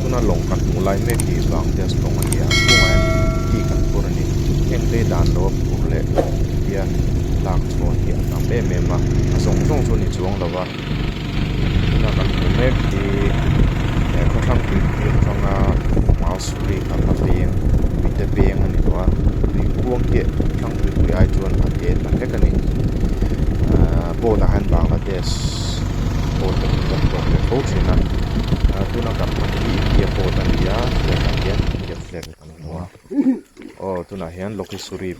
Tuna lawng kan hmuh lai mek hi Bangladesh lawng a ni a, a chhungah hian teak an phur a ni. Heng te hi dan lo a phur leh tia lak chhawn hi a tam em em a, a zawng zawng chu a ni chuang lo va. Tuna kan hmuh mek hi he khawthlang tuipui atanga Mausuri kalna peng mite peng a ni tawh a, tui khuang hi khawthlang tuipui ai chuan a te ta hlek a ni. Ahh boat ah hian Bangladesh boat te pawh kan tawk ve fo thin a, ah tuna kan hman hi India boat a ni a flag ah hian India flag kan hmu a aw tunah hian Lokesuri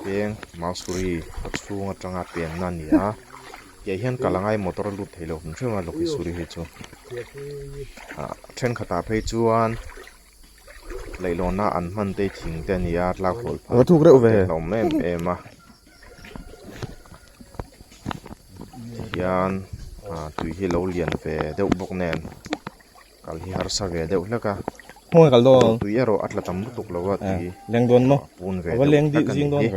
peng Mausuri khaw chhung atanga penna a ni a tiah hian kal angai motor a lut theilo hrim hrim a Lokesuri hi chu ah thenkhatah phei chuan leihlawnna an hman te thing te a ni a tlak hawlh phah te a awm em em a tihian ah tui hi lo lian ve deuh bawk nen kal hi harsa ve deuh hlek a tui erawh a tla tam lutuk lo a tui a pun ve deuh hlek a ni hi.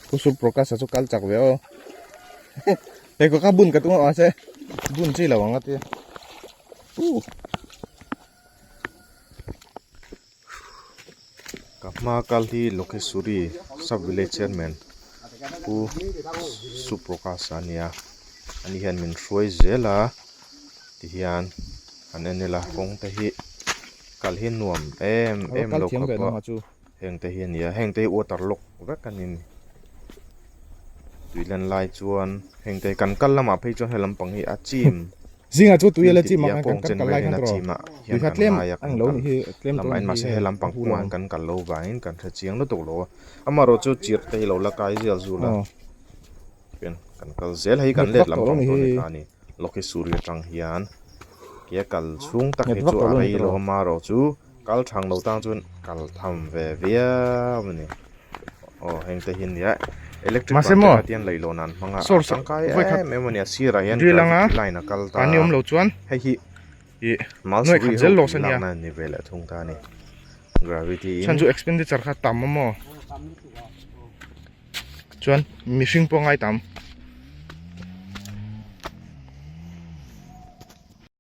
Pu Prakash a chu kal chak ve aw hei ka bun ka tum a mahse bun chi lo ang a tia uh Ka hma kal hi Lokesuri sub village chairman Pu Suprakash a nia ani hian min hruai zel a tihian an en ila kawng te hi kal hi nuam em em lo khawp a heng te hi a ni a heng te hi water lock vek a ni tui lan lai chuan heng te kan kal lamah phei chuan he lampang hi a chim Zingah chu tui a la chim a a kan kawng chen kal lai velin khan a tawh chim a tui hian kha kan tlem ngai a a kan ni lo kal nih hi tlem lamah tawh in nih mahse hi he lampang a hu kawngah lo kan kal lo vangin kan hre chiang lutuk lo a amaherawh chu chirh te hi lo la kai zial zul a aw chuan kan kal zel hei kan nghet let vak tawh lo lampang nih tawh a ni hi ta a ni Lokesuri atang hian ke kal chhung tak nghet hi vak chu tawh a lo nih rei tawh lo lo amaherawh chu kal thang lo tang chuan kal tham ve viau a ni aw heng te hi a nia electric Mahse ban te maw kha tian leihlawn an hmang a a source tangkai vawikhat em em a ni a sirah hian drill anga gravity line a kal ta mahni a awm lo chuan hei hi ih Malsuri nuaih khat ho zel loss tih a nia lakna a ni ve leh thung ta a ni gravity in chhan chu expenditure kha tam a maw chuan mihring pawh a ngai tam.